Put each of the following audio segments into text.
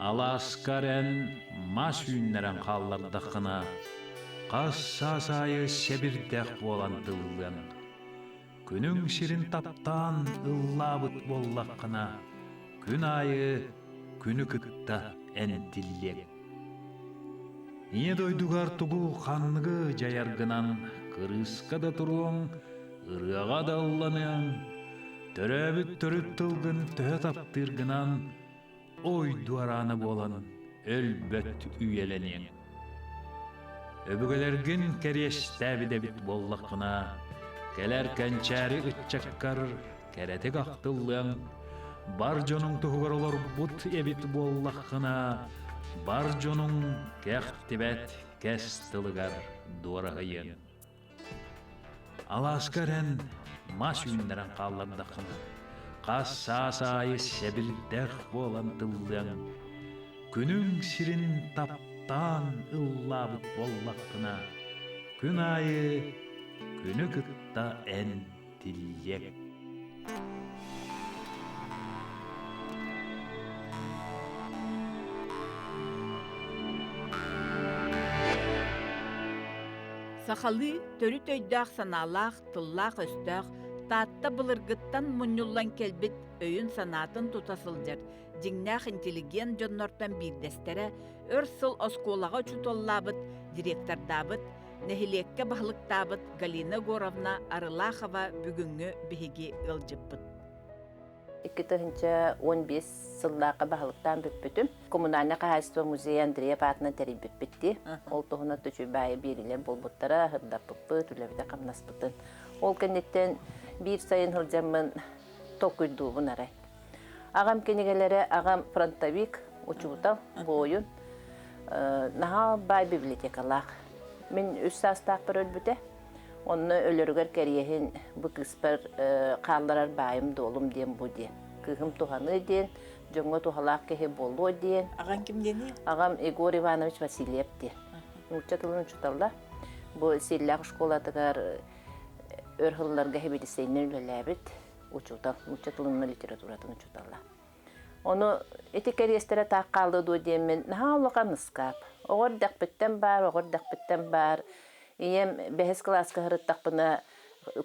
Алааскар эн мас үүннэрэн хааллардаххына, хас саас аайы сэбирдэх буолан тыллыаҥ. Күнүҥ сирин таптаан ыллаабыт буоллаххына, күн аайы күнү кытта эн тиллиэҥ. Ийэ дойдугар тугу ханныгы дьайаргынан кырыыска да туруоҥ, ырыаҕа да ылланыаҥ, төрөөбүт төрүт тылгын төһө таптыыргынан ой дуораана буолан өлбөт үйэлэниэҥ. Өбүгэлэргин кэриэстээбит эбит буоллаххына, кэлэр кэнчээри ыччаккар кэрэтик ахтыллыаҥ, бар дьонуҥ туһугар олорбут эбит буоллаххына, бар дьонуҥ кэхтибэт кэс тылыгар дуораһыйыаҥ. Алааска эрэн мас үүннэрэн хааллардаххына, хас саас аайы сэбирдэх буолан тыллыаҥ. Күнүҥ сирин таптаан ыллаабыт буоллаххына, күн аайы күнү кытта эн тиллиэҥ. Сахалыы төрүт өйдөөх-санаалаах, тыллаах-өстөөх, Таатта былыргыттан мунньуллан кэлбит өйүн-санаатын тута сылдьар дьиҥнээх интеллигент дьоннортон биирдэстэрэ, өр сыл оскуолаҕа учууталлаабыт, директордаабыт, нэһилиэккэ баһылыктаабыт Галина Егоровна Арылахова бүгүҥҥү биһиги ыалдьыппыт. 2015 сыллаахха баһылыктаан бүппүтүм. Коммунальнай хаһаайыстыба музейа Андреев аатынан тэрийбиппит дии. Ол туһунан Төчүйбаайы биэриилэр буолбуттара, сырдаппыппыт, үлэбитин-хамнаспытын. Ол кэнниттэн биир сайын сылдьаммын толкуйдуубун арай. Аҕам кинигэлэрэ, аҕам фронтовик, учуутал, буойун, наһаа баай библиотекалаах. Мин үс саастаахпар өлбүтэ. Онно өлөрүгэр кэриэһин бу кыыспар хаалларар баайым-дуолум диэн бу диэн. Кыыһым туһаныы диэн, дьоҥҥо туһалаах киһи буолуо диэн. Аҕаҥ ким диэний? Аҕам Егор Иванович Васильев диэн. Нуучча тылын учуутала. Бу Сиэллээх школатыгар өр сылларга хэбидисэйинэн үлэлээбит учуутал, нуучча тылын литературатын учуутала. Ону ити кэриэстэрэ таах хаалла дуо диэммин наһаа улахан ыскаап. Оҕо эрдэхпиттэн баар, оҕо эрдэхпиттэн баар. Ийэм бэһис кылааска сырыттахпына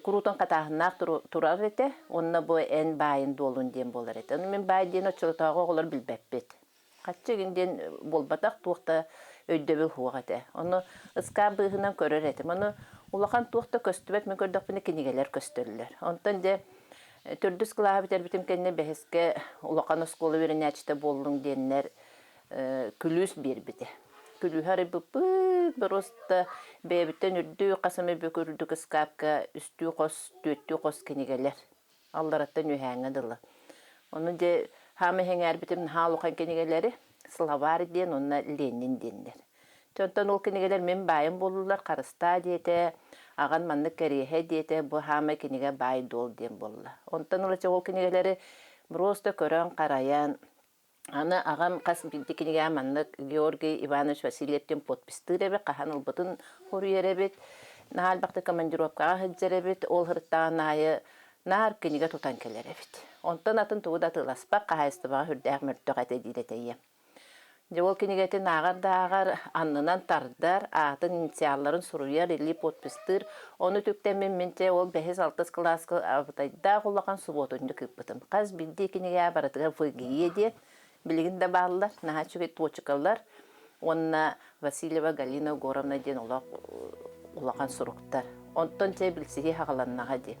куруутун хатааһыннаах турар этэ. Уонна бу эн баайын дуолун диэн буолар этэ. Ону мин баай диэн оччотооҕу оҕолор билбэппит. Хаччы игин диэн буолбатах, туох да өйдөбүл суох этэ. Ону ыскаап быыһынан көрөр этим. Ону улахан туох да көстүбэт, мин көрдөхпүнэ кинигэлэр көстөллөр. Онтон дьэ төрдүс кылааһы бүтэрбитим кэннэ бэһискэ улахан оскуола үөрэнээччитэ буоллуҥ диэннэр күлүүс биэрбитэ. Күлүүһү арыйбыппыт, просто бэйэбиттэн үрдүү хас эмэ бүк үрдүк ыскаапка үстүү хос, түөртүү хос кинигэлэр аллараттан үөһээҥҥэ дылы. Ону дьэ хаама сэҥээрбитим наһаа улахан кинигэлэри Словарь диэн уонна Ленин диэннэр. Онтон ол кинигэлэр мин баайым буоллулар, харыстаа диэтэ, аҕан маннык кэриэһэ диэтэ, бу хаамай кинигэ баай-дуол диэн буолла. Онтон ыла ол кинигэлэри просто көрөн-харайан, аны аҕам хас биирдии кинигэҕэ маннык Георгий Иванович Васильевтин подпистыыр эбит, хаһан ылбытын хоруйар эбит, наһаа элбэхтик командировкаҕа сылдьар эбит, ол сырыттаҕын аайы наар кинигэ тутан кэлэр эбит. Онтон атын тугу да атыыласпат, хаһаайыстыбаҕа сүрдээх мөлтөх этэ диир этэ ийэм. Дьэ ол кинигэтин ааҕар да ааҕар, аннынан тардар, аатын, инициалларын суруйар, илии подпистыыр. Ону үтүктэммин мин чэ ол бэһис-алтыс кылааска абытайдаах улахан субуотунньук ыыппытым. Хас биирдии кинигэ барытыгар ВГИ диэн билигин да бааллар, наһаа үчүгэй туочукалар уонна Васильева Галина Егоровна диэн олох улахан суруктар. Онтон чэ билсиһии хаҕаланнаҕа дии.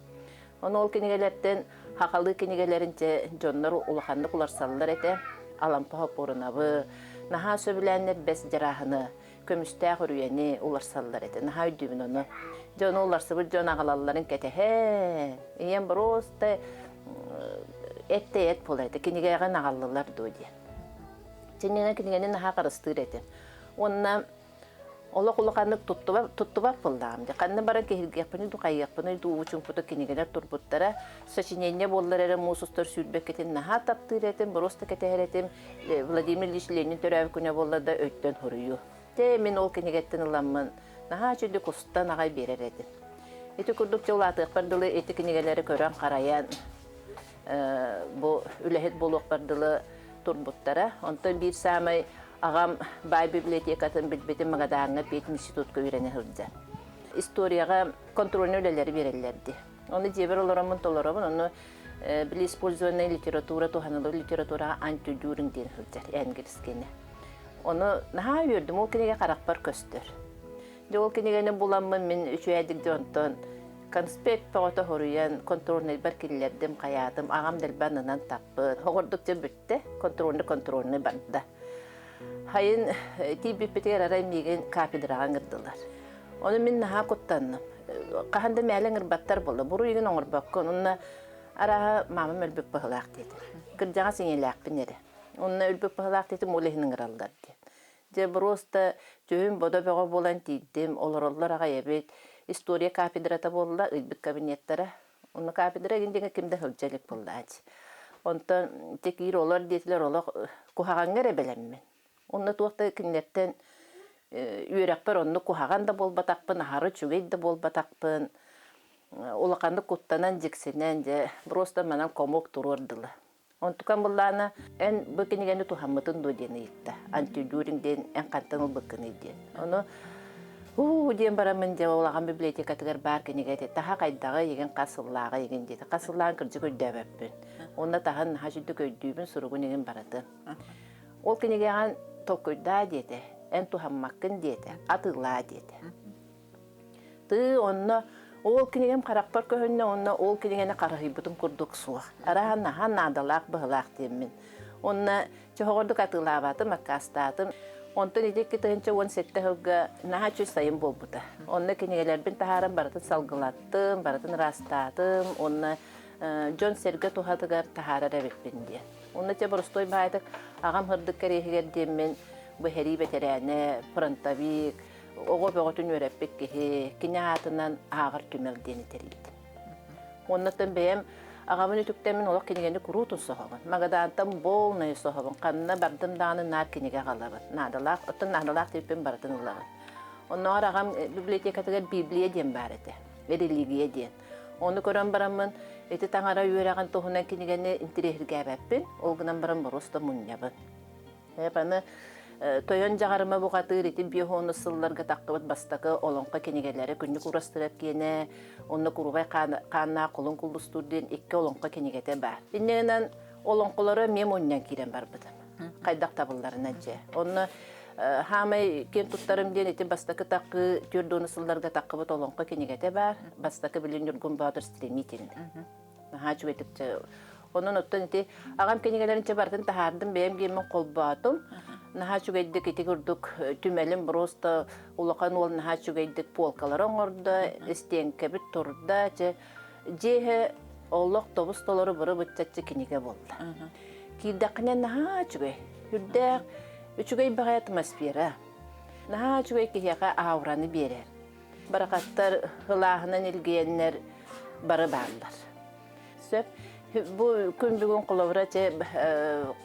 Ону ол кинигэлэртэн хахалыы кинигэлэрин чэ дьоннор улаханнык уларсаллар этэ. Алампа Хоппуорунабы, наһаа сөбүлээннэр бэс дьарааһыны, көмүстээх үрүйэни уларсаллар этэ. Наһаа өйдүүбүн ону. Дьону уларсыбыт дьон аҕалалларын кэтэһэн, ийэм просто эт эт буолар этэ, кинигэҕин аҕаллылар дуо диэн. Синньэнэн кинигэни наһаа харыстыыр этим. Уонна олох улаханнык туттубат, туттубат буоллаҕым дии. Ханна баран киһиргиэхпиний дуу, хайыахпыный дуу, уу-чуҥпутук кинигэлэр турбуттара. Сочинение буоллар эрэ муус устар сүүрбэккитин наһаа таптыыр этим, просто кэтэһэр этим. Владимир Ильич Ленин төрөөбүт күнэ буолла да өйтөн хоруйу. Тэ мин ол кинигэттэн ыламмын наһаа үчүгдүк устан аҕай биэрэр этим. Ити курдук дьэ улаатыахпар дылы ити кинигэлэри көрөн-харайан бу үлэһит буолуохпар дылы. Турбуттара. Онтон биир саамай аҕам баай библиотекатын билбитим Магадааҥҥа пединститутка үөрэнэ сылдьан. Историяҕа контрольнай үлэлэри биэрэллэр дии. Ону дьиэбэр олороммун толоробун, ону били использованная литература, туһаныллар литератураҕа антидюринг диэн сылдьар Энгельскини. Ону наһаа үөрдүм, ол кинигэ харахпар көстөр. Дьэ ол кинигэни буламмын мин үчүгэйдик дьонтон конспект бөҕөтө хоруйан контрольнайбар киллэрдим, хайаатым, аҕам дэлби аннынан таппыт. Оҕордук дьэ бүттэ, контрольный контрольный барда. Хайын тиийбиппитигэр арай миигин кафедраҕа ыҥырдылар. Ону мин наһаа куттанным. Хаһан да мээлэ ыҥырбаттар буолла. Буруйгун оҥорбоккун. Онно арааһа маамам өлбүт быһылаах диэтим. Кырдьаҕас ийэлээхпин эрэ. Онно өлбүт быһылаах диэтим, ол иһин ыҥыраллар диэн. Дьэ, просто түһүн-бодо бөҕө буолан тиийдим, олороллор аҕай эбит. История кафедрата буолла, ыйбыт кабинеттара. Онно кафедра игин диэҥҥэ ким да сылдьа илик буоллааччы. Онтон ити киир олор диэтилэр, олох куһаҕаҥҥа эрэ бэлэммин. Онно туох да кинилэртэн үөрэхпэр оннук куһаҕан да буолбатахпын, аһары үчүгэй да буолбатахпын. Улаханнык куттанан, дьиксинэн, дьэ, просто манан комок туруор дылы. Онтукам былаана эн бу кинигэни туһаммытын дуо диэн ыйытта. Антидюринг диэн эн хантан ылбыккыный диэн. Ону уу диэн бараммын дьэ улахан библиотекатыгар баар кинигэ этэ. Таһа хайдаҕа игин хас сыллааҕа игин диэтэ. Хас сыллааҕын кырдьык өйдөөбөппүн. Уонна таһын наһаа сүрдүк өйдүүбүн, суругун игин барытын. Ол кинигэҕин толкуйдаа диэтэ. Эн туһаммаккын диэтэ. Атыылаа диэтэ. Тыы онно ол кинигэм харахпар көһүннэ уонна ол кинигэни харыһыйбытым курдук суох. Арааһа наһаа наадалаах быһылаах диэммин. Онно чоһоҕордук атыылаабатым, аккаастаатым. Онтон ити 2017 сылга наһаа үчүгэй сайын буолбута. Онно кинигэлэрбин таһааран барытын салгылаттым, барытын ыраастаатым уонна дьон-сэргэ туһатыгар таһаарар эбиппин диэн. Онно те боростуой баайдык аҕам һырдык кэриэһигэр диэммин бу сэрии бэтэрээнэ, фронтовик, Оҕо бөҕөтүн үөрэппит киһи, кини аатынан ааҕар түмэл диэни тэрийдим. Уоннаттан бэйэм аҕабын үтүктэммин олох кинигэни куруутун соһобун. Магадаантан полнайы соһобун. Ханна бардым даҕаны наар кинигэ аҕалабын. Наадалаах, оттон наадалаах диэппин барытын ылабын. Оннооҕор аҕам библиотекатыгар Библия диэн баар этэ. Религия диэн. Ону көрөн бараммын, ити таҥара үөрэҕин туһунан кинигэни интириэһиргээбэппин. Ол гынан баран боруоста мунньабын. Аны Тойон Дьаҕарыма бухатыыр ити биэс сылларга таххыбыт бастакы олоҥхо кинигэлэрэ Күннүк Уурастыырап киэнэ уонна Курубай хааннаах Кулун Куллустуур диэн икки олоҥхо кинигэтэ баар. Инньэ гынан олоҥхолоро эмиэ мунньан киирэн барбытым. Хайдах табылларынан дьэ. Онно хаамай киэн туттарым диэн ити бастакы таккы 40 сылларга таххыбыт олоҥхо кинигэтэ баар. Бастакы билин Ньургун Боотур стремительный. Наһаа үчүгэйдик Онон оттон ити аҕам кинигэлэрин чэ барытын таһаардым, бэйэм гиэммин холбоотум. Наһаа үчүгэйдик ити курдук түмэлим просто улахан уол наһаа үчүгэйдик полкалары оҥордо, истиэҥкэбит турда, чэ дьиэһэ олох тобус толору бары быччаччы кинигэ буолла. Киирдэххинэ наһаа үчүгэй, үрдээх үчүгэй баҕайы атмосфера. Наһаа үчүгэй киһиэхэ аураны биэрэр. Барахаттар ылааһынан илгийэннэр бары бааллар. Сөп. Бу күн бүгүн холобура те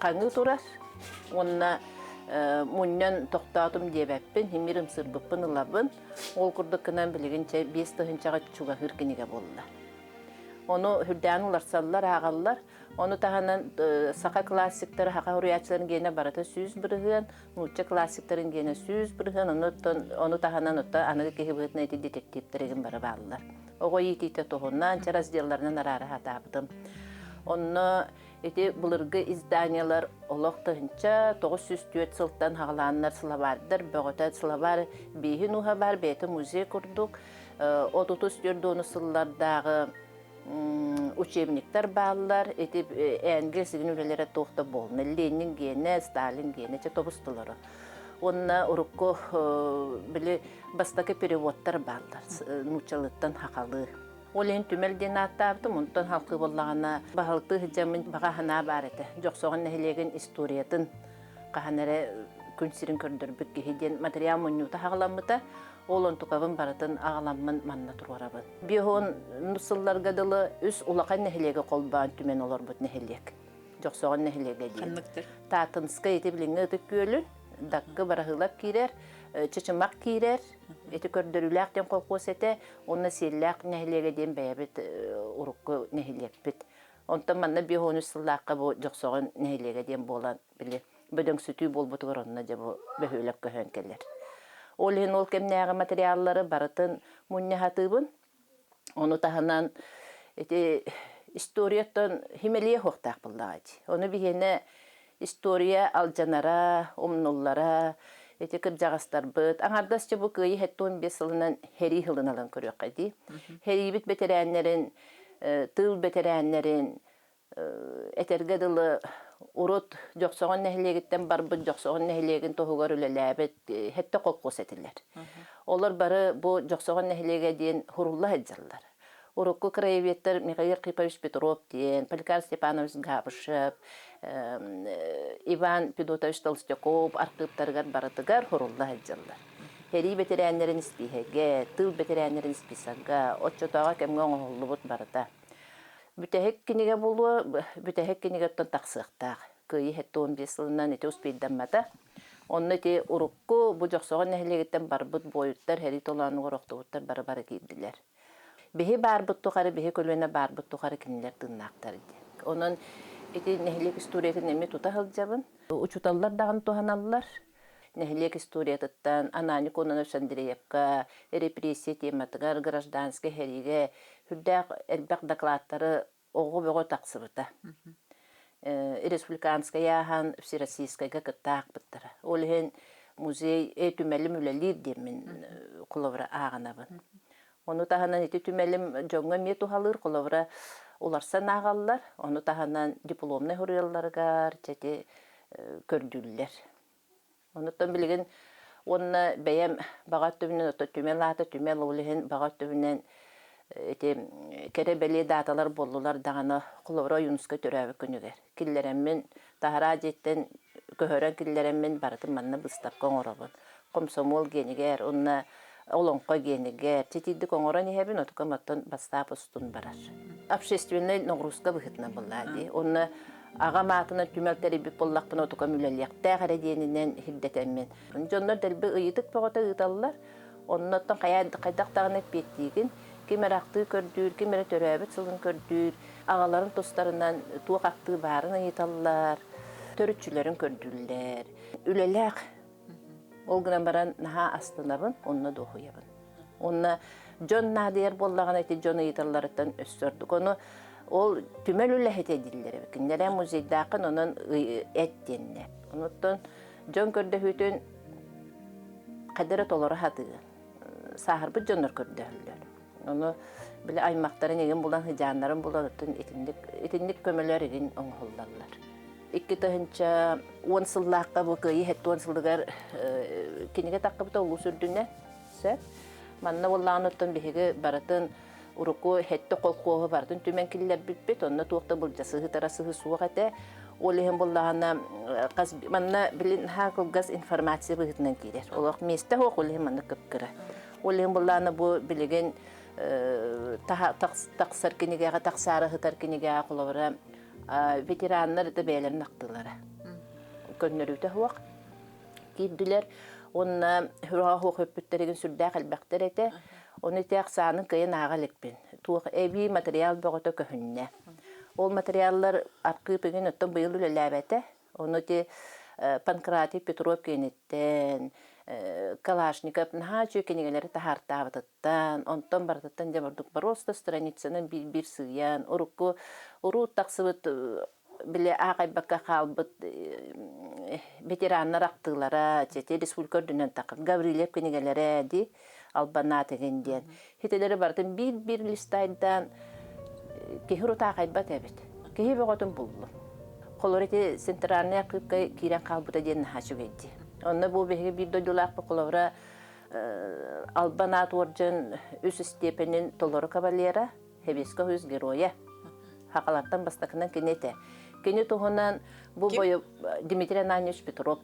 хаҥыы турар уонна мунньан тохтоотум диэбэппин, химир ымсырбыппын ылабын. Ол курдук гынан билигин чэ 5 тыһыынчаҕа чугаһыыр кинигэ буолла. Ону үрдээн уларсаллар, ааҕаллар. Ону таһынан саха классиктара, саха суруйааччыларын гиэнэ барыта 100%, нуучча классиктарын гиэнэ 100%, ону, ону таһынан оттон аныгы киһи быһыытынан ити детективтэр игин бары бааллар. Оҕо иитиитэ туһунан, чэ разделларынан араара сатаабытым. Онно ити былыргы изданиелар олох 1904 сылтан хаҕалааннар словардар бөҕөтө словарь бииһин ууһа баар бэйэтэ музей курдук 34 сыллардааҕы учебниктар бааллар ити Энгельс игин үлэлэрэ туох да буолна Ленин гиэнэ Сталин гиэнэ чэ тобустулары уонна урукку били бастакы переводтар бааллар нууччалыттан хахалыы ол иһин түмэл диэн ааттаабытым онтон халкыы буоллаҕына баһылыктыы сылдьаммын баҕа санаа баар этэ Дьохсоҕон нэһилиэгин историятын хаһан эрэ күн сирин көрдөрбүт киһи диэн материал мунньуута хаҕаламмыта ол онтукабын барытын аҕаламмын манна туруорабын 50 сылларга дылы үс улахан нэһилиэги холбоон түмэн олорбут нэһилиэк. Дьохсоҕон нэһилиэгэ диэн. Ханныктар? Таатынскай ити билиҥҥи Ытык Күөлүн, Даккы Бараһыылап киирэр, Чычымах киирэр, ити көрдөрүүлээх диэн колхуос этэ, уонна Сиэллээх нэһилиэгэ диэн бэйэбит урукку нэһилиэкпит. Онтон манна 53 сыллаахха бу Дьохсоҕон нэһилиэгэ диэн буолан, били бөдөҥсүтүү буолбутугар онно дьэ бу бөһүөлэк көһөн кэлэр. Ол иһин ол кэмнээҕи материаллары барытын мунньаһатыыбын. Ону таһынан ити историяттан химэлиэ суохтаах буоллаҕа дии. Ону биһиэнэ история алдьанара, умнуллара, ити кырдьаҕастарбыт аҥардас бу Кыайыы 75 сылынан сэрии сылын ылан көрүөххэ дии. Сэриибит бэтэрээннэрин, тыыл бэтэрээннэрин этэргэ дылы урут Дьохсоҕон нэһилиэгиттэн барбыт Дьохсоҕон нэһилиэгин туһугар үлэлээбит сэттэ колхоз этилэр. Олор бары бу Дьохсоҕон нэһилиэгэ диэн хурулла сылдьаллар. Урукку краеведтар Михаил Архипович Петров диэн, Поликарп Степанович Габышев, Иван Федотович Толстяков архыыптарыгар барытыгар хурулла сылдьаллар. Сэрии бэтэрээннэрин испииһэгэ, тыыл бэтэрээннэрин списога оччотооҕу кэмҥэ оҥоһуллубут барыта. Бүтэһик кинигэ буолуо, бүтэһик кинигэттэн тахсыахтаах. Кыайыы 75 сылынан ити успейдаммата. Онно ити урукку бу Дьохсоҕон нэһилиэгиттэн барбыт буойуттар, сэрии толоонугар охтубуттар бары-бары киирдилэр. Биһи баарбыт тухары, биһи көлүөнэ баарбыт тухары кинилэр тыыннаахтар диэн. Онон ити нэһилиэк историятын эмиэ тута сылдьабын. Учууталлар даҕаны туһаналлар. Нэһилиэк историятыттан Ананий Кононович Андреевка репрессия тематыгар, гражданскай сэриигэ сүрдээх элбэх докладтары оҕо бөҕө тахсыбыта. Республиканскай ааһан Всероссийскайга кытта аахпыттара. Ол иһин музей түмэлим үлэлиир диэммин холобура ааҕынабын. Ону таһынан ити түмэлим дьоҥҥо эмиэ туһалыыр, холобура уларсан ааҕаллар, ону таһынан дипломнай суруйалларыгар чэти көрдүүллэр. Онуттан билигин уонна бэйэм баҕа өттүбүнэн ото түмэл аата түмэл ол иһин баҕа өттүбүнэн ити кэрэ бэлиэ дааталар буоллулар даҕаны холобура Ойуунускай төрөөбүт күнүгэр киллэрэммин таһараа дьиэттэн көһөрөн киллэрэммин барытын манна быыстапка оҥоробун. Комсомол гиэнигэр уонна олоҥхо гиэнигэр титийдик оҥорон иһэбин, отукам оттон бастаап устун барар. Общественнай ноҕурууска быһыытынан буоллаа дии. Уонна аҕам аатынан түмэл тэрийбит буоллахпына отукам үлэлиэхтээх эрэ диэнинэн сирдэтэммин. Дьоннор дэлби ыйытык бөҕөтө ыыталлар. Оннуттан хайдах даҕаны эппиэттиигин. Ким эрэ ахтыы көрдүүр, ким эрэ төрөөбүт сылын көрдүүр, аҕаларын тустарынан туох ахтыы баарын ыйыталлар, төрүччүлэрин көрдүүллэр. Үлэлээх Ол гынан баран наһаа астынабын, онно дуоһуйабын. Уонна дьон наадыйар буоллаҕына ити дьон ыйыталларыттан өссө ордук. Ону ол түмэл үлэһитэ дииллэр эбит. Кинилэрэ музейдааххын онон эт диэннэр. Онуттан дьон көрдөһүүтүн хайда эрэ толоро сатыыр. Сааһырбыт дьоннор көрдөһөллөр. Ону били аймахтарын игин булан, сыдьааннарын булан оттон итинник итинник көмөлөр игин оҥоһуллаллар. 2010 сыллаахха бу Кыайыы 70 сылыгар кинигэ таххыбыта улуус үрдүнэн сөп. Манна буоллаҕына оттон биһиги барытын урукку сэттэ колхуоһу барытын түмэн киллэрбиппит. Онно туох да былдьасыһыы тарасыһыы суох этэ. Ол иһин буоллаҕына хас манна билин наһаа кылгас информация быһыытынан киирэр. Олох миэстэ суох, ол иһин манна кып-кыра. Ол иһин буоллаҕына бу билигин тахсар кинигэҕэ, тахсаары сытар кинигэҕэ холобура ветераннар да бэйэлэрин ахтыылара көннөрүүтэ суох киирдилэр уонна сүрэҕэ суох өппүттэригин сүрдээх элбэхтэр этэ. Ону ити ахсаанын кыайан ааҕа иликпин. Туох эбии материал бөҕөтө көһүннэ. Ол материаллар архыып игин оттон быйыл үлэлээбэтэ. Ону ити Панкратий Петров киэниттэн, Калашников наһаа үчүгэй кинигэлэри таһаартаабытыттан, онтон барытыттан дьэ ордук просто страницанан биир-биир сыыйан, урукку уруут тахсыбыт били аахайбакка хаалбыт ветераннар ахтыылара, ити республика үрдүнэн таххыт Гаврильев кинигэлэрэ дии, Албанаат игин диэн. Хитэлэри барытын биир-биир листайдаан киһи урут аахайбат эбит. Киһи бөҕөтүн буллум. Холор ити центральный архыыпка киирэн хаалбыта диэн наһаа үчүгэй дии. Онно бу биһиги биир дойдулаахпыт холобура Албан аат уордьан үс степенин толору кавалера, Сэбиэскэй Союз геройа. Хахалартан бастакынан кини этэ. Кини туһунан бу бойу Дмитрий Ананьевич Петров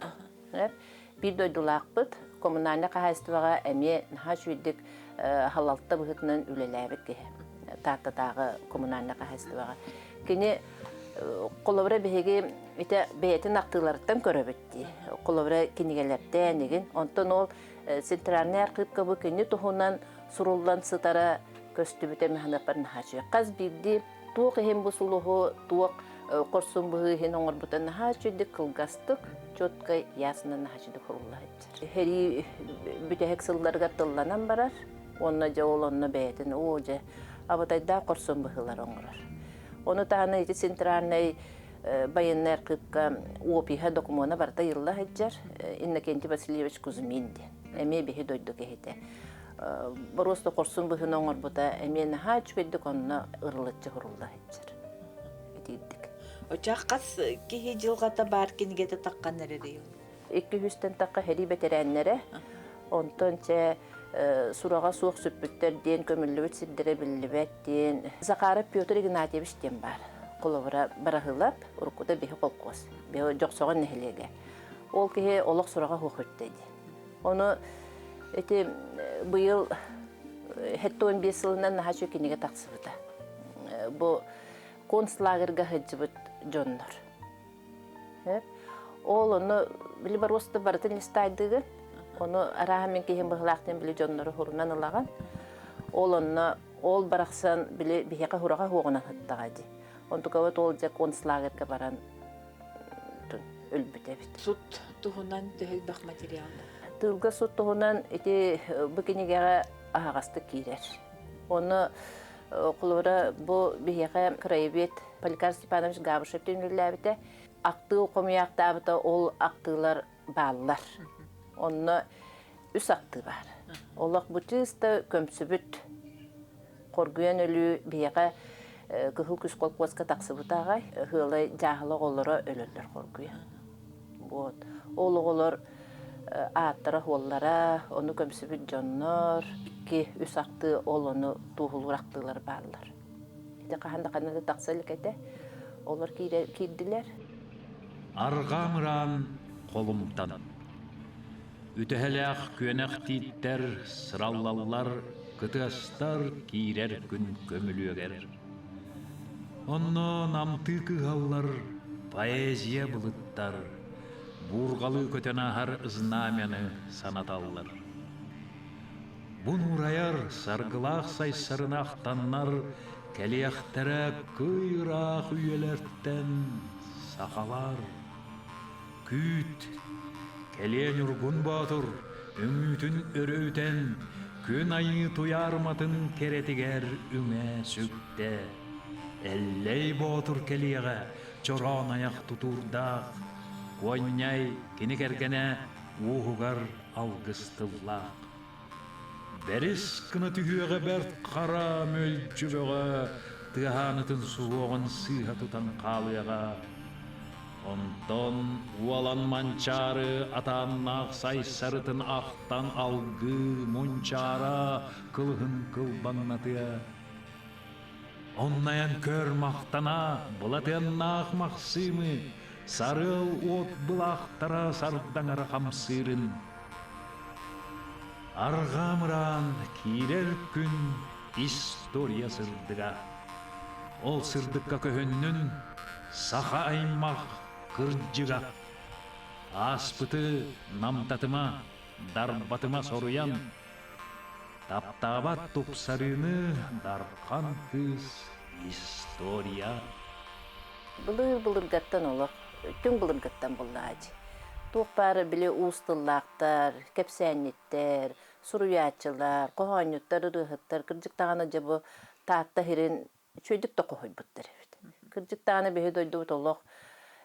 биир дойдулаахпыт, коммунальнай хаһаайыстыбаҕа эмиэ наһаа үчүгэйдик халалта быһыытынан үлэлээбит киһи. Тааттатааҕы коммунальнай хаһаайыстыбаҕа. Кини холобура биһиги ити бэйэтин ахтыыларыттан көрөбүт дии. Холобура кинигэлэртэн игин. Онтон ол центральный архыыпка бу кини туһунан суруллан сытара көстүбүтэ механаппар наһаа үчүгэй. Хас биирдии Туох иһин бу сулуһу, туох хорсун быһыы иһин оҥорбута наһаа үчүгдүк кылгастык, четко, ясно наһаа үчүгдүк сурулла сылдьар. Сэрии бүтэһик сылларыгар тылланан барар, уонна дьэ ол онно бэйэтин оо дьэ абытайдаах хорсун быһыылары оҥорор. Ону таһынан ити центральнай военнай архыыпка опиһа докумуона барыта ыйылла сылдьар Иннокентий Васильевич Кузьмин диэн. Эмиэ биһи дойду киһитэ. Боруоста хорсун быһыыны оҥорбута эмиэ наһаа үчүгэйдик онно ырылыччы сурулла сылдьар. Итиирдик. Очах хас киһи дьылҕата баар кинигэтэ таххан эрэрий? Икки үстэн тахха сэрии бэтэрээннэрэ, онтон чэ сураҕа суох сүппүттэр диэн көмүллүбүт сирдэрэ биллибэт диэн Захаров Петр Игнатьевич диэн баар. Холобура, Бараһылап, уруккута биһи холкуос, биһи Дьохсоҕон нэһилиэгэ. Ол киһи олох сураҕа суох үттэ дии. Ону ити быйыл 75 сылынан наһаа үчүгэй кинигэ тахсыбыта. Бу концлагерга сылдьыбыт дьоннор. Ол ону били боруоста барытын листайдыгын. Ону арааһа мин киһим быһылаахтын били дьоннору хурунан ылаҕын. Ол онно ол барахсан били биһиэхэ хураҕа хуоҕунан сыттаҕа дии. Онтукабыт ол дьэ концлагерга баран өлбүт эбит. Сут туһунан төһө элбэх материал? Тыылга сут туһунан ити бу кинигэҕэ аһаҕастык киирэр. Ону холобура бу биһиэхэ краевед Поликар Степанович Габышев түнүллээбитэ. Актыы хомуйаахтаабыта ол актыылар бааллар. Онно үс актыы баар. Олох бу чыыста көмсүбүт хоргуйан өлүү биһиэхэ Кыһыл Күс колхуоска тахсыбыта аҕай. Ыһыалай дьааһыла оҕолоро өлөллөр хоргуйан. Вот. Ол оҕолор ааттара-суоллара, ону көмсүбүт дьоннор, икки, үс ахтыы ол ону туоһулуур ахтыылар бааллар. Ити хаһан да ханна да тахса илик этэ. Олор киирдилэр. Арҕаа мыраан холумтан. Үтэһэлээх күөнэх тииттэр сыраллаллар, кытыастар киирэр күн көмүлүөгэр. Онно намтыы кыһаллар поэзия былыттар, буурҕалыы көтөн ааһар знамяны санаталлар. Бу нуурайар саргылаах сайсарына ахтаннар кэлиэхтэрэ кый ыраах үйэлэртэн сахалар. Күүт, кэлиэ Ньургун Боотур үҥүүтүн өрө үтэн, күн айыы туйаарыматын кэрэтигэр үҥэ сүктэ. Эллэй Боотур кэлиэҕэ чороон айах тутуурдаах, Куонньай кини кэргэнэ уоһугар алгыс тыллаах. Бэрис гына түһүөҕэ бэрт хара мүлдьү бөҕө тыаһаанытын суһуоҕун сыыһа тутан хаалыаҕа. Онтон уолан Манчаары атааннаах сайсарытын ахтан алгыы мунчаара кылыһын кылбаҥнатыа. Оннайан көр махтана Былатыаннаах Махсыымы сарыал уот былаахтара сардаҥара хамсыырын. Арҕаа мыраан киирэр күн история сырдыга. Ол сырдыкка көһүннүн саха аймах кырдьыга. Ааспыты намтатыма, дарбатыма соруйан, таптаабат тупсарыыны дархан кыыс история. Былыр-былыргаттан олох, түҥ былыргаттан буллаачы. Туох баара били уус тыллаахтар, кэпсээнньиттэр, суруйааччылар, хоһоонньуттар, ырыаһыттар кырдьык даҕаны дьэ бу Таатта сирин үчүгэйдик да хоһуйбуттар эбит. Кырдьык даҕаны биһи дойдубут олох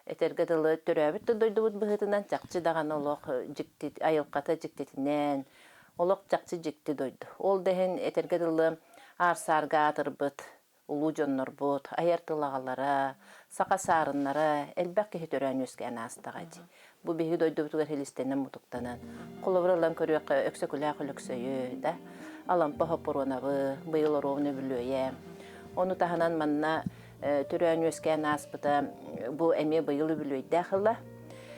этэргэ дылы төрөөбүт да дойдубут быһыытынан чахчы даҕаны олох дьикти айылҕата дьиктитинэн олох чахчы дьикти дойду. Ол да иһин этэргэ дылы аар-саарга аатырбыт улуу дьоннорбут, айар тыл аҕалара, саха саарыннара элбэх киһи төрөөн-үөскээн аастаҕа дии. Бу биһиги дойдубутугар силистэнэн-мутуктанан, холобур ылан көрүөххэ Өксөкүлээх Өлөксөйү, да, Алампа Хоппуруонабы, быйыл оруобуна үбүлүөйэ. Ону таһынан манна төрөөн-үөскээн ааспыта бу эмиэ быйыл үбүлүөйдээх ыла.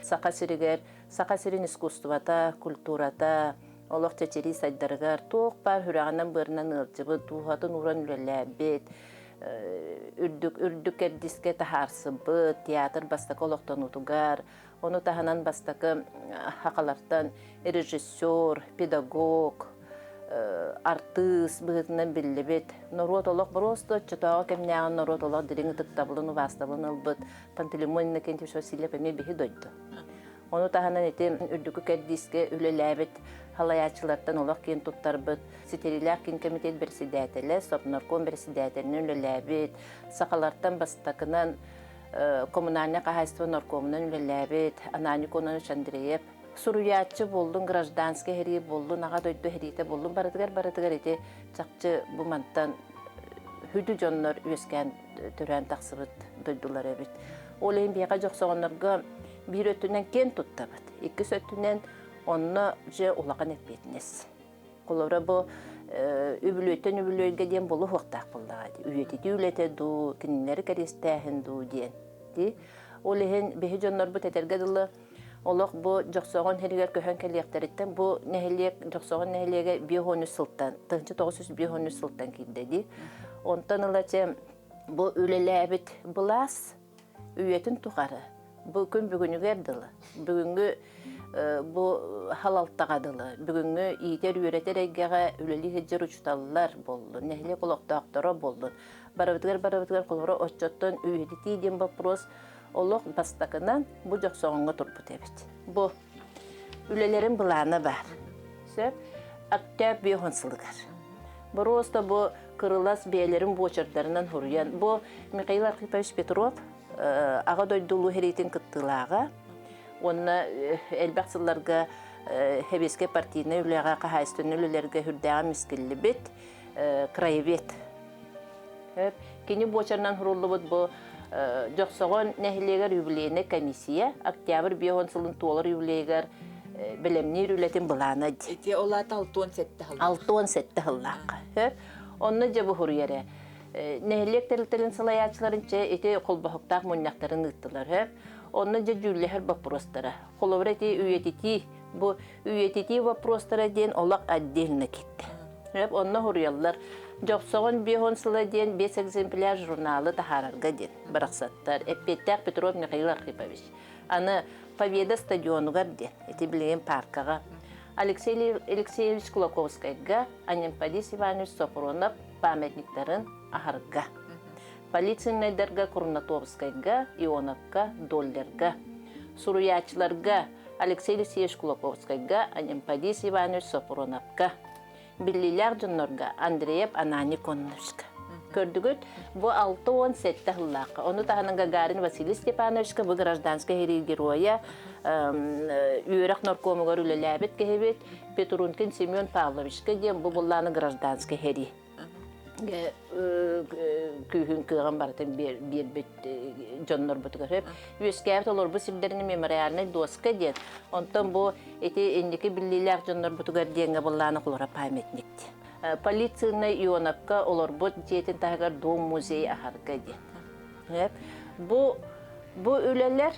Саха сиригэр Саха сирин искусствота, культурата, олох чэчирии сайдарыгар туох баар сүрэҕинэн-быарынан ыалдьыбыт, дууһатын ууран үлэлээбит, үрдүк үрдүк кэрдиискэ таһаарсыбыт, театр бастакы олохтонуутугар, ону таһынан бастакы сахалартан режиссер, педагог, артыыс быһыытынан биллибит, норуот олох боруоста оччотооҕу кэмнээҕи норуот олох дириҥ ытыктабылын, убаастабылын ылбыт Пантелеймон Иннокентьевич Васильев эмиэ биһи дойду. Ону таһынан ити үрдүкү кэрдиискэ үлэлээбит халайааччылартан олох киэн туттарбыт, ситириилээх киин кэмитиэт бэрэссэдээтэлэ, Совнарком бэрэссэдээтэлинэн үлэлээбит, сахалартан бастакынан коммунальнай хаһаайыстыба наркомунан үлэлээбит Ананий Кононович Андреев суруйааччы буоллун, гражданскай сэрии буоллун, аҕа дойду сэриитэ буоллун, барытыгар барытыгар ити чахчы бу мантан хүдү дьоннор үөскээн төрөөн тахсыбыт дойдулар эбит. Ол иһин биһиэхэ дьохсоҕоннорго биир өттүнэн киэн туттабыт, иккис өттүнэн онно дьэ улахан эппиэтинэс. Холобура бу үбүлүөйтэн үбүлүөйгэ диэн буолуохтаах буоллаҕа дии. Үйэтитии үлэтэ дуу, кинилэри кэриэстээһин дуу диэн. Дии. Ол иһин биһи дьоннорбут этэргэ дылы олох бу Дьохсоҕон сиригэр көһөн кэлиэхтэриттэн бу нэһилиэк Дьохсоҕон нэһилиэгэ 53 сылтан 1953 сылтан киирдэ дии. Онтон ыла чэ бу үлэлээбит былаас үйэтин тухары бу күн бүгүнүгэр дылы бүгүҥҥү бу халалтаҕа дылы бүгүҥҥү иитэр-үөрэтэр эйгэҕэ үлэлии сылдьар учууталлар буоллун, нэһилиэк олохтоохторо буоллун барыбытыгар барыбытыгар холобура оччоттон үйэтитии диэн боппуруос олох бастакынан бу Дьохсоҕоҥҥо турбут эбит. Бу үлэлэрин былаана баар. Сөп. Октябрь биэһон сылыгар. Боруоста бу кырылас бэйэлэрин буочардарынан хуруйан, бу Михаил Архипович Петров Аҕа дойду Улуу сэриитин кыттыылааҕа уонна элбэх сылларга сэбиэскэй партийнай үлэҕэ, хаһаайыстыбаннай үлэлэргэ сүрдээҕин мискиллибит краевед. Кини буочарынан суруллубут бу Дьохсоҕон нэһилиэгэр юбилейнай комиссия октябрь 50 сылын туолар юбилейыгар бэлэмниир үлэтин былаана дии. Ити ол аата 67 сыллаах. 67 сыллаахха. Онно дьэ бу суруйар ээ. Нэһилиэк тэрилтэлэрин салайааччыларын чэ ити холбоһуктаах мунньахтарын ыыттылар. Онно дьэ дьүүллэһэр боппуруостара. Холобура ити үйэтитии, бу үйэтитии вопростара диэн олох отдельно киттэ. Онно суруйаллар. Дьохсоҕон 50 сыла диэн 5 экземпляр журналы таһаарарга диэн барахсаттар. Эппиэттээх Петров Михаил Архипович. Аны Победа стадионугар диэн, ити билигин паркаҕа. Алексей Алексеевич Кулаковскайга, Анемподист Иванович Софронов памятниктарын аһарга. Полицейнайдарга Курнатовскайга, Ионовка, Доллерга. Суруйааччыларга Алексей Алексеевич Кулаковскайга, Анемподист Иванович Софроновка. Биллиилээх дьоннорго Андреев Ананий Кононовичка. Көрдүгүт, бу 67 сыллаахха. Ону таһынан Гагарин Василий Степановичка бу гражданскай сэрии геройа, үөрэх наркомугар үлэлээбит киһибит Петрункин Семен Павловичка диэн бу буллааны гражданскай сэрии күүһүн кыаҕын барытын биэрбит дьоннорбутугар сөп. Үөскээбит олорбут сирдэрин мемориальнай доска диэн. Онтон бу ити инники биллиилээх дьоннорбутугар диэҥҥэ быллааны холоро памятник диэн. Полицейнай Ионовка олорбут дьиэтин таһыгар дом музей аһарга диэн. Бу бу үлэлэр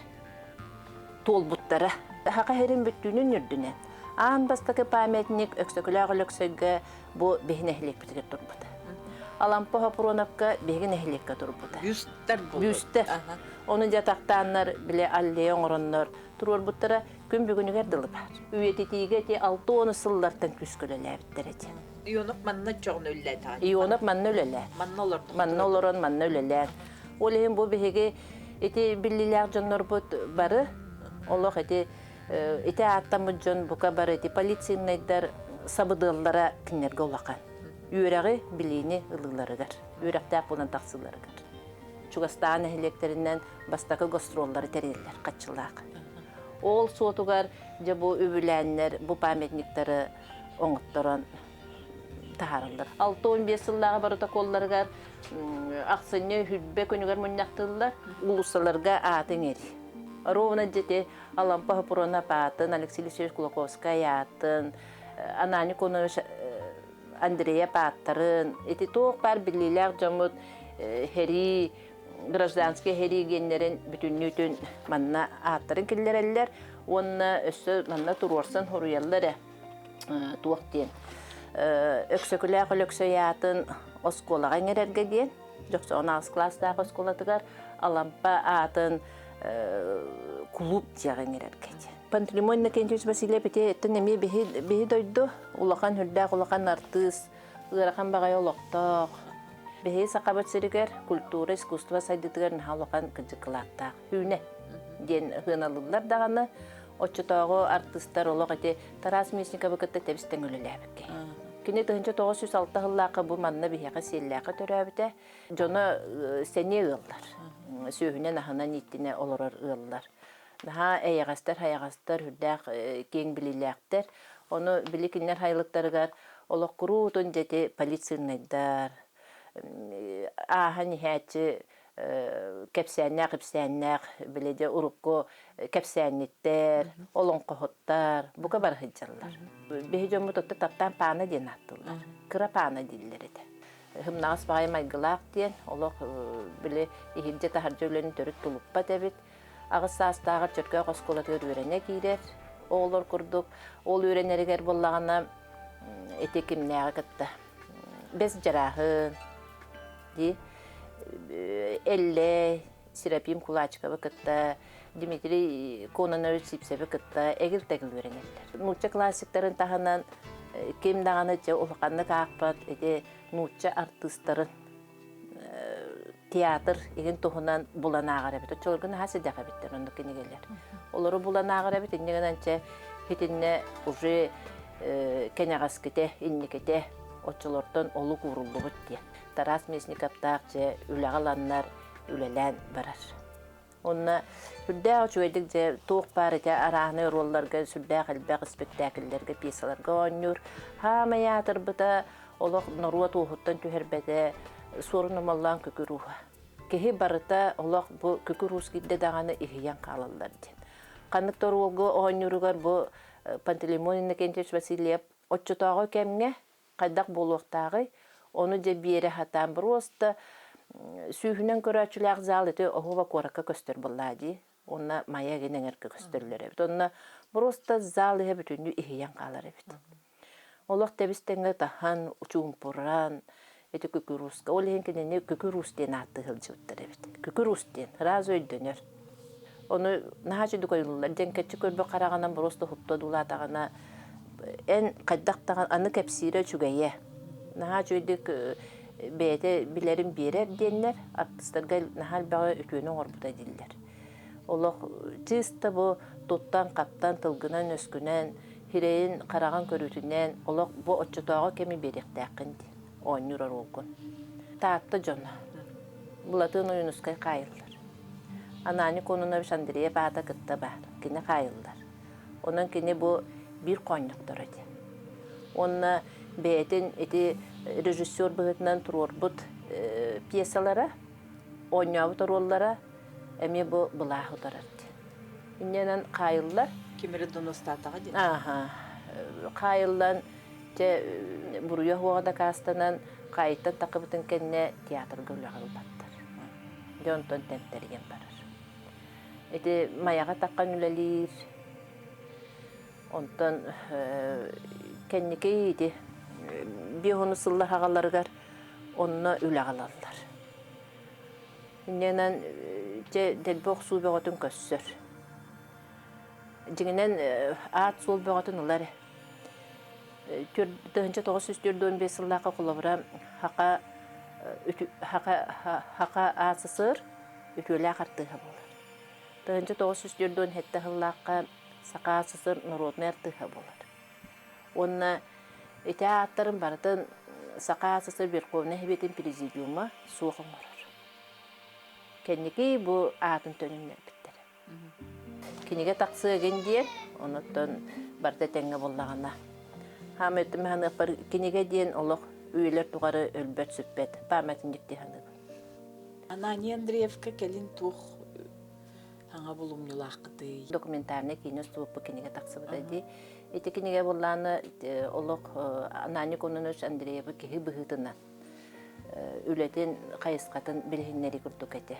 туолбуттара. Саха сирин бүттүүнүн үрдүнэн аан бастакы памятник Өксөкүлээх Өлөксөйгө бу биһи нэһилиэкпитигэр турбута. Алампа Хопуруонапка биһиги нэһилиэккэ турбута. Бүүстэр буолуо. Бүүстэр. Ону дьэ тахтааннар бile аллея оҥороннор туруорбуттара күн бүгүнүгэр дылы баар. Үйэтитиигэ ити 60 сыллартан күүскэ үлэлээбиттэр этэ. Ионов манна чоҕун үлэлээтэҕин. Ионов манна үлэлээ. Манна олордох. Манна олорон манна үлэлээн. Ол иһин бу биһиги ити биллиилээх дьоннорбут бары олох ити ити ааттаммыт дьон бука бары ити полицейнайдар сабыдыаллара кинилэргэ улахан. Үөрэҕи, билиини ылыыларыгар, үөрэхтээх буолан тахсыыларыгар. Чугастааҕы нэһилиэктэринэн бастакы гастроллары тэрийэллэр хаччылаах. Ол суотугар дьэ бу үбүлээннэр бу памятниктары оҥотторон таһаараллар. 65 сыллааҕы боротокуолларыгар ахсынньы хүрбэ күнүгэр мунньахтыыллар. Уулуссаларга ааты иҥэрии. Ровно дьити Алампа Хопуруонап аатын, Алексей Алексеевич Кулаковскай аатын, Ананий Конович Андреев ааттарын, ити туох баар биллиилээх дьоммут сэрии, гражданскай сэрии гиэннэрин бүтүннүүтүн манна ааттарын киллэрэллэр уонна өссө манна туруорсан суруйаллар эрэ туох диэн Өксөкүлээх Өлөксөй аатын оскуолаҕа иҥэрэргэ диэн Дьохсоҕон аҕыс кылаастаах оскуолатыгар Алампа аатын кулууп дьиэҕэ иҥэрэргэ диэн. Пантелеймон Иннокентьевич Васильев ити эттэн эмиэ биһи, биһи дойду улахан үрдээх улахан артыыс, ыарахан баҕайы олохтоох. Биһи Сахабыт сиригэр культура, искусство сайдыытыгар наһаа улахан кыдьыкылааттаах үүнэ диэн сыаналыыллар даҕаны оччотооҕу артыыстар олох ити Тарас Местниковы кытта тэбис-тэҥ үлэлээбиккэ. Кини 1906 сыллаахха бу манна биһиэхэ Сиэллээххэ төрөөбүтэ. Дьоно сэниэ ыаллар. Сүөһүнэн аһынан ииттинэ олорор ыаллар. Наһаа эйэҕэстэр-хайаҕастар, үрдээх киэҥ билиилээхтэр. Ону били кинилэр сайылыктарыгар олох куруутун дьэти полицейнайдар, ааһан иһээччи кэпсээннээх-ипсээннээх, били дьэ урукку кэпсээнньиттэр, олоҥхоһуттар бука бары сылдьаллар. Биһи дьоммут отто таптаан паана диэн ааттыыллар. Кыра паана дииллэр этэ. Һымнаҕас баҕайы майгылаах диэн олох били иһирдьэ-таһырдьа үлэни төрүт тулуппат эбит. Аҕыс саастааҕар Чөркөөх оскуолатыгар үөрэнэ киирэр. Оҕолор курдук ол үөрэнэригэр буоллаҕына ити кимнээҕи кытта бэс дьарааһын дии Эллэй, Серафим Кулачиковы кытта, Дмитрий Кононович Сипсеви кытта эгил-тэгил үөрэнэллэр. Нуучча классиктарын таһынан ким даҕаны чэ улаханнык аахпат ити нуучча артыыстарын театр игин туһунан булан ааҕар эбит. Оччолорго наһаа сэдэх эбиттэр оннук кинигэлэр. Олору булан ааҕар эбит, инньэ гынан чэ итиннэ уже кэнэҕэскитэ, инникитэ оччолортон олук ууруллубут диэн. Тарас Местниковтаах дьэ үлэҕэ ыланнар үлэлээн барар. Онно сүрдээх үчүгэйдик дьэ туох баар ити арааһынай оруолларга сүрдээх элбэх испэктээкиллэргэ, пьесаларга оонньуур. Хаамай аатырбыта олох норуот уоһуттан түһэрбэтэ суорун омоллоон күкүр ууһа. Киһи барыта олох бу күкүр уус киирдэ даҕаны иһийэн хаалаллар диэн. Ханнык да оруолга оонньууругар бу Пантелеймон Иннокентьевич Васильев оччотооҕу кэмҥэ хайдах буолуохтааҕый, ону дьэ биэрэ сатаан просто сүүһүнэн көрөөччүлээх зал ити оһуоба куоракка көстөр буоллаа дии. Уонна Майа игин эҥэргэ көстөллөр эбит. Онно просто зал иһэ бүтүннүү иһийэн хаалар эбит. Олох тэбис-тэҥҥэ ытаһан, чуумпуран, ити күкүрууска. Ол иһин кинини күкүруус диэн ааттыы сылдьыбыттар эбит. Күкүруус диэн сразу өйдөнөр. Ону наһаа үчүгэй ойуулууллар. Дьэҥкэччи көрбүт хараҕынан просто уһукта одуулаатаҕына эн хайдах даҕаны аны кэпсиирэ үчүгэйэ. Наһаа үчүгэйдик бэйэтэ билэрин биэрэр диэннэр артыыстарга наһаа элбэҕи үтүөнү оҥорбута дииллэр. Олох чыыста бу туттан-хаптан, тылгынан-өскүнэн, сирэйин, хараҕын көрүүтүнэн олох бу оччотооҕу кэми биэриэхтээххин диэн оонньуур оруолгун. Таатта дьоно. Былатыан Ойуунускай хаайыллар. Ананий Кононович Андреев аата кытта баар. Кини хаайыллар. Онон кини бу биир хоонньохторо этэ. Уонна бэйэтин ити режиссер быһыытынан туруорбут пьесалара, оонньообут оруоллара эмиэ бу былааһы утарар диэн. Инньэнэн хаайыллар. Ким эрэ доностаатаҕа диэн. Ааха. Хаайыллан, дьэ, буруйа суоҕа дакаастанан, хаайыттан таххыбытын кэннэ театрга үлэҕэ ылбаттар. Дьэ онтон тэмтэрийэн барар. Ити Майаҕа таххан үлэлиир. Онтон кэнники ити биэс сыллар аҕаларыгар онно үлэҕэ ылаллар. Инньэнэн дьэ дэлби охсуу бөҕөтүн көрсөр. Дьиҥинэн аат-суол бөҕөтүн ылар. 1945 сыллаахха холобура Хака Хака АССР үтүөлээх артыыһа буолар. 1947 сыллаахха Саха АССР норуодунай артыыһа буолар. Уонна ити ааттарын барытын Саха АССР Верховнай Сэбиэтин Президиума суох оҥорор. Кэнники бу аатын төнүннэрбиттэрэ. Кинигэ тахсыагын диэн, онуттан барыта тэҥҥэ буллаҕына. Хаамай өттүм кинигэ диэн олох үйэлэр тухары өлбөт-сүппэт памятник дии саныыбын. Анания Андреевка кэлин туох саҥа булумньулааххытый? Документальнай киинэ устубуппут кинигэ тахсыбыта дии. Ити кинигэ буллааны олох Анания Кононович Андреевы киһи быһыытынан үлэтин хайысхатын билиһиннэрии курдук этэ.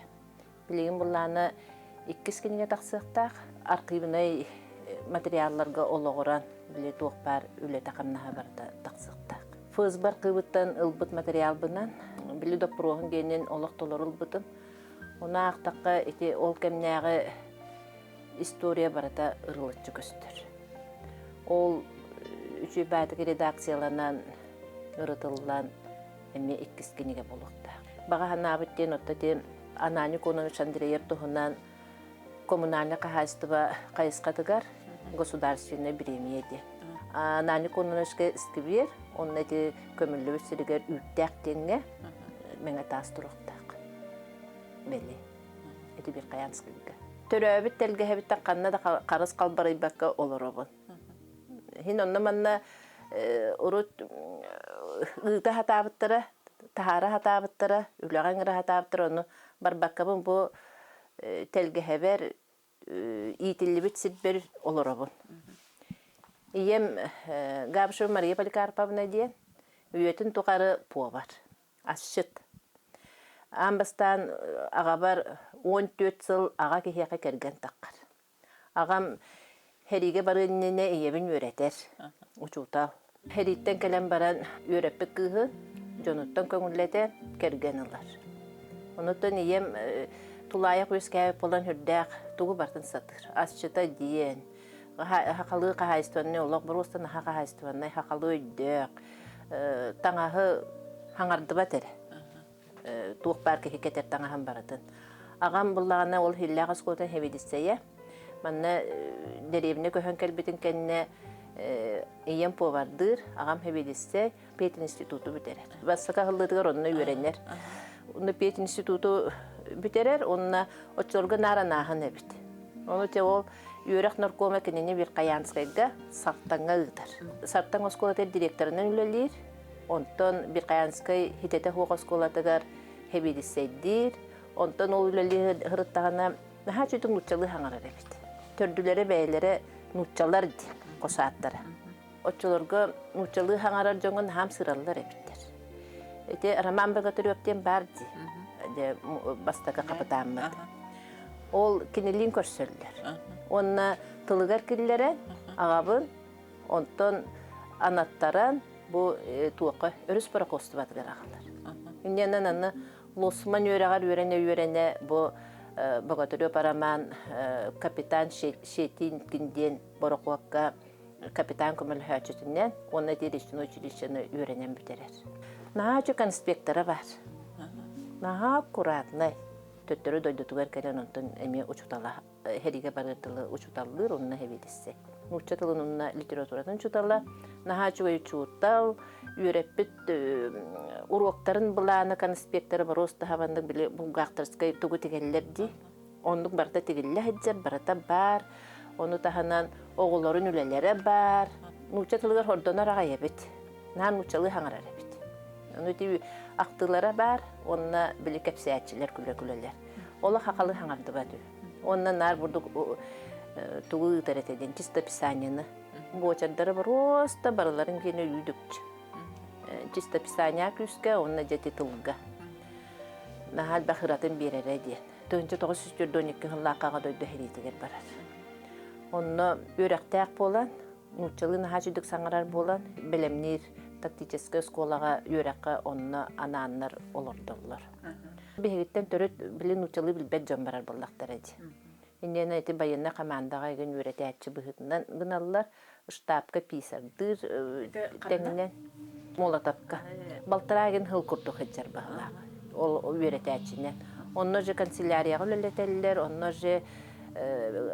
Билигин буллааны иккис кинигэ тахсыахтаах. Архивнай материалларга олоҕуран били туох баар үлэтэ-хамнаһа барыта тахсыахтаах. ФСБ архыыбыттан ылбыт материалбынан били доппуруоһун диэнин олох толору ылбытым. Ону аахтахха ити ол кэмнээҕи история барыта ырылыччы көстөр. Ол үчүгэй баатык редакцияланан, ырытыллан эмиэ иккис кинигэ буолуохтаах. Баҕа санаабыт диэн отто ти Ананий Кононович Андреев туһунан коммунальнай хаһаайыстыба хайысхатыгар государственнай бириэмийэ диэн. Ананий Кононовичка сквер, онно ити көмүллүбүт сиригэр үүттээх диэҥҥэ мэҥэ таас туруохтаах. Били. Ити бир Хаянскайга. Төрөөбүт тэлгэһэбиттэн ханна да харыс халбарыйбакка олоробун. Хин онно манна урут ыыта хатаабыттара, таһаара хатаабыттара, үлэҕэ ыҥыра хатаабыттара, ону барбаккабын бу тэлгэһэбэр иитиллибит сирбэр олоробун. Ийэм Габышева Мария Поликарповна диэн үйэтин тухары повар, асчыт. Аан бастаан аҕабар 14 сыл аҕа киһиэхэ кэргэн таххар. Аҕам сэриигэ барыан иннинэ ийэбин үөрэтэр, учуутал. Сэрииттэн кэлэн баран үөрэппит кыыһы дьонуттан көҥүллэтэн кэргэн ылар. Онуттан ийэм тулаайах үөскээбит буолан сүрдээх тугу барытын сатыыр. Асчыта диэн, хахалыы хаһаайыстыбаннай олох боруостан аха хаһаайыстыбаннай хахалыы өйдөөх, таҥаһы хаҥардыбат эрэ. Туох баар киһи кэтэр таҥаһын барытын. Аҕам буллаҕына ол Хиллээх оскуолатын сэбиэдиссэйэ. Манна дэриэбинэ көһөн кэлбитин кэннэ ийэм повардыыр, аҕам сэбиэдиссэй, пединституту бүтэрэр. Бастакы аһыллыытыгар онно үөрэнэр. Онно пединституту бүтэрэр, онно оччолорго наар анааһын эбит. Ону те ол үөрэх наркома кинини Верхоянскайга Сартаҥҥа ыытар. Сартаҥ оскуолатын директорынан үлэлиир. Онтон Верхоянскай хитэтэ суох оскуолатыгар сэбиэдиссэйдиир. Онтон ол үлэлии сырыттаҕына наһаа үчүгэй нууччалыы саҥарар эбит. Төрдүлэрэ бэйэлэрэ нууччалар диэн хос ааттара. Оччолорго нууччалыы саҥарар дьоҥҥо наһаа сыраллар эбиттэр. Ити Роман Богатырев диэн баар дии, дьэ бастакы хапытааммыт. Ол кинилиин көрсөллөр. Уонна тылыгар киллэрэн аҕабын онтон анаттаран бу туохха өрүс пароходствотыгар аҕалар. Инньэнэн аны Лосман үөрэҕэр үөрэнэ-үөрэнэ бу Богатырев Роман капитан Шетинкин диэн борохуокка капитан көмөлөһөөччүтүнэн уонна речной училищены үөрэнэн бүтэрэр. Наһаа үчүгэй конспектора бар. Наһаа аккуратнай. Төттөрү дойдутугар кэлэн онтон эмиэ учуутала сэриигэ барыар дылы учууталлыыр онно сэбиэдиссэй. Нуучча тылын уонна литературатын учуутала, наһаа үчүгэй учуутал, үөрэппит уруоктарын былаана конспектора боруос таһабаннык били булгахтарскай тугу тигэллэр дии. Оннук барыта тигиллэ сылдьар, барыта баар. Ону таһынан оҕолорун үлэлэрэ баар. Нуучча тылыгар хордонор аҕай эбит. Наһаа нууччалыы саҥарар эбит. Ону ити ахтыылара баар, уонна били кэпсээччилэр күлэ-күлэлэр. Олох хахалы саҥардыбат үһү. Уонна наар бурдук тугу ыытар этэ диэн чистописаниены. Буочардара боруоста барыларын киэнэ үүдүкчү. Чистописание күүскэ уонна дьэти тылга. Наһаа элбэх ыратын биэрэрэ диэн. 1942 сыллаахха дойду сэриитигэр барар. Онно үөрэхтээх буолан, нууччалыы наһаа үчүгдүк саҥарар буолан, бэлэмниир тактическай оскуолаҕа үөрэххэ онно анааннар олордоллор. Биһигиттэн төрүт били нууччалыы билбэт дьон барар буоллахтара дии. Инньэ ити байыаннай хамаандаҕа игин үөрэтээччи быһыытынан гыналлар. Штабка писардыыр тэҥинэн Молотовка. Балтараа игин сыл курдук сылдьар баһылаах. Ол үөрэтээччинэн. Онно же канцелярияҕа үлэлэтэллэр, онно же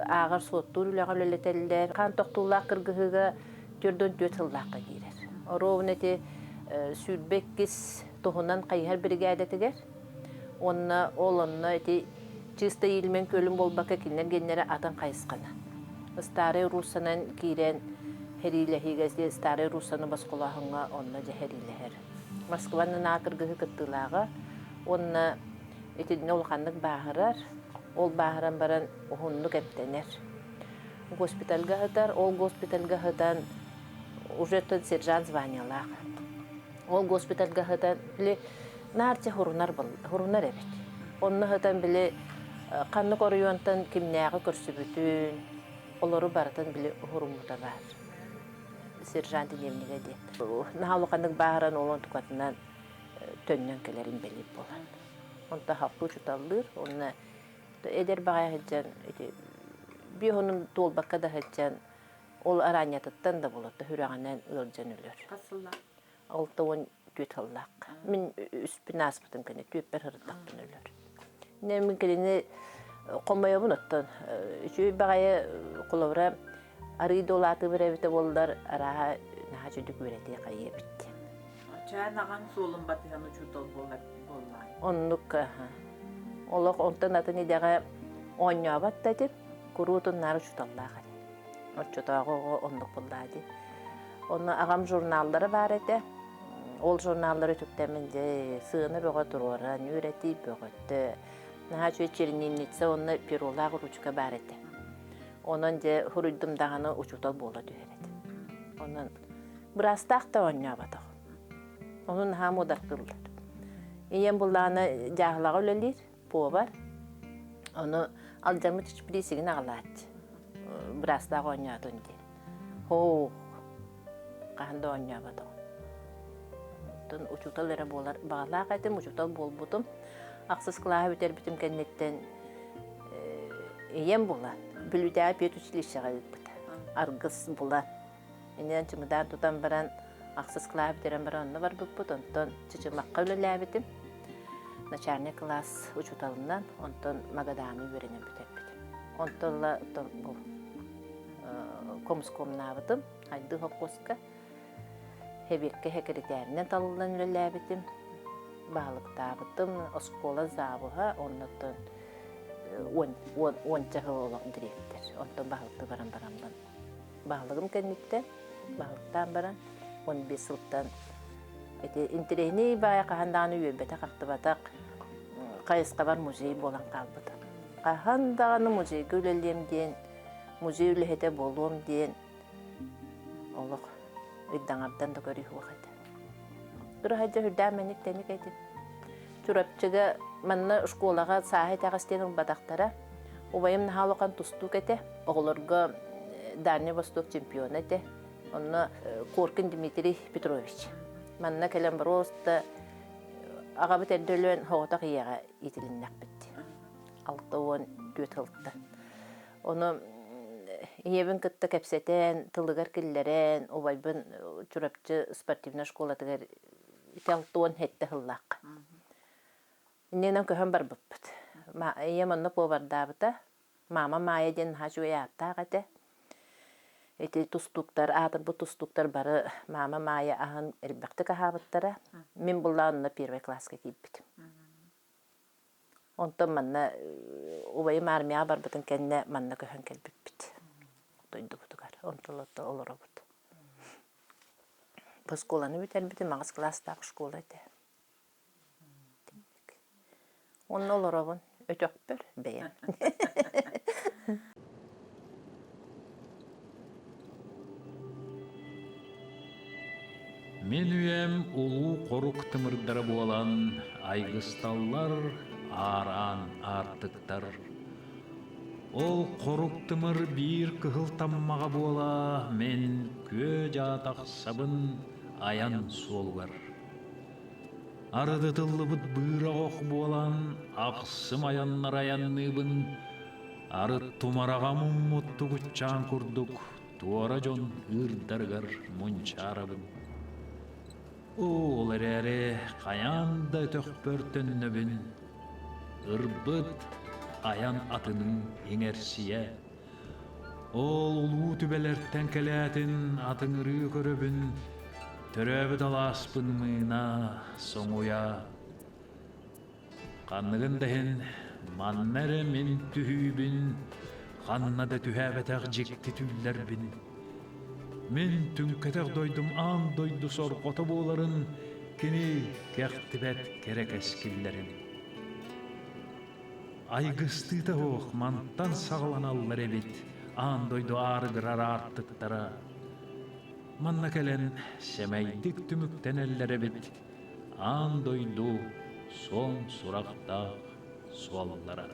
ааҕар суоттуур үлэҕэ үлэлэтэллэр. Хаан тохтуулаах кыргыһыыга 44 сыллаахха киирэр. Ровно ити 22 туһунан хайыһар биригээдэтигэр уонна ол онно ити чисто Ильмень күөлүн буолбакка кинилэр гиэннэрэ атын хайысхана. Старай Руссанан киирэн сэриилэһиигэ Старай Руссаны босхолооһуҥҥа онно дьэ сэриилэһэр. Москванан аакыргыһы кыттыылааҕа уонна итиннэ улаханнык бааһырар. Ол бааһыран баран уһуннук эмтэнэр. Госпитальга сытар, ол госпитальга сытан уже сержант званиелаах. Ол госпитальга сытан били наар чэ хурунар хурунар эбит. Онно сытан били ханнык оройуонтан кимнээҕи көрсүбүтүн, олору барытын били хуруммута баар. Сержант дневнигэ диэн. Наһаа улаханнык бааһыран ол онтукатынан төннөн кэлэрин бэлиэт буолан. Онто хаппы учуталлыыр, онно эдэр баҕайы сылдьан ити Биэһонун туолбакка да сылдьан, ол араанньатыттан да буолар, сүрэҕинэн ыалдьан өлөр. Хас сыллаах? 64 сыллаах. Мин үспүн ааспытым кэннэ түөппэр сырыттахпын өлөр. Мин кинини хомойобун оттон үчүгэй баҕайы холобура арыы да улаатыы эбитэ буоллар арааһа наһаа үчүгдүк үөрэтиэ хайыа эбит. Чээн аҕаҥ суолун батыһан учуутал буолар буоллаҕай. Оннук олох онтон атын идэҕэ оонньообот да этим куруутун наар учууталлаах этим. Оччотооҕу оҕо оннук буоллаа дии. Онно аҕам журналлара баар этэ. Ол журналлары үтүктэммин дьэ сыана бөҕө туруоран, үөрэтии бөҕөтө. Наһаа үчүгэй чернильница уонна перолаах ручка баар этэ. Онон дьэ суруйдум даҕаны учуутал буола түһэр этим. Онон быраастаах да оонньооботох. Ону наһаа муодаргыыллар. Ийэм буллаҕына дьааһылаҕа үлэлиир, повар. Ону алдьаммыт шприцигин аҕалааччы. Быраастаах оонньоотун диэн. Һоох, хаһан да оонньооботоҕум. Оттон учуутал эрэ буолар баҕалаах этим, учуутал буолбутум. Ахсыс кылааһы бүтэрбитим кэнниттэн ийэм буолан Бүлүүтээҕи педучилищеҕа ыыппыта. Аргыс булан. Иннинэн чымыдаан тутан баран, ахсыс кылааһы бүтэрэн баран онно барбыппыт. Онтон Чычымахха үлэлээбитим. Начальный класс учууталынан, онтон Магадааны үөрэнэн бүтэрбитим. Онтон ыла бу комскомнаабытым, Айдыы холкуоска. Хэбиэккэ сэкиритээринэн талыллан үлэлээбитим. Баһылыктаабытым, оскуола завуһа, оннуттан уонча сыл олох дириэктэр. Онтон баһылыктыы баран бараммын баһылыгым кэнниттэн баһылыктаан баран 15 сылтан ити интэриэһинэй баайа хаһан даҕаны үөрбэтэх-ахтыбатах хайысхабар музей буолан хаалбыта. Хаһан даҕаны музейга үлэлиэм диэн, музей үлэһитэ буолуом диэн олох ыйдаҥардан да көрүһүөх этэ. Кыраһадьа үрдээх мэник тэник этим. Чурапчыга манна школаҕа сааһы итэҕэс диэн ылбатахтара. Убайым наһаа улахан тустуук этэ. Оҕолорго Дальний Восток чемпиона этэ. Онно Коркин Дмитрий Петрович. Манна кэлэн просто аҕабыт эрдэ өлөн соҕотох ийэҕэ иитилиннэхпит. 64 сылтан. Ону ийэбин кытта кэпсэтэн, тылыгар киллэрэн, убайбын Чурапчы спортивнай школатыгар ити 67 сыллаахха. Иннинэн көһөн барбыппыт. Ийэм онно повардаабыта. Мама Маайа диэн наһаа үчүгэй ааттаах этэ. Ити тустууктар, аатырбыт тустууктар бары Мама Маайа аһын элбэхтик аһаабыттара. Мин буллаан онно первый класска киирбитим. Онтон манна убайым армияҕа барбытын кэннэ манна көһөн кэлбиппит. Дойдубутугар. Онтон олоробут. Оскуоланы бүтэрбитим, аҕыс кылаастаах школа этэ. Онно олоробун, өтөхпөр бэйэм. Мин үйэм улуу хорук тымырдара буолан айгысталлар аараан аартыктар. Ол хорук тымыр биир кыһыл таммаҕа буола мин күө-дьаа тахсабын айан суолугар. Арыдытыллыбыт быыра ох буолан ахсым айаннар айанныыбын, арыт тумараҕа муммут тугутчаан курдук туора дьон ыырдарыгар мунчаарабын. Ол эрээри хайаан да өтөхпөр төннөбүн, ырбыт айан атынын иҥэрсийэ. Ол улуу түбэлэртэн кэлээтин атыҥырыы көрөбүн, төрөөбүт алааспын мыына, соҥуйа. Ханныгын да иһин, манна эрэ мин түһүүбүн, ханна да түһээбэтэх дьикти түүллэрбин. Мин түҥкэтэх дойдум аан дойду сорҕото буоларын кини кэхтибэт кэрэ кэскиллэрин. Айгыстыыта суох мантан саҕаланаллар эбит аан дойду аарыгырар аартыктара. Манна кэлэн сэмэйдик түмүктэнэллэр эбит аан дойду суон сурахтаах суоллара.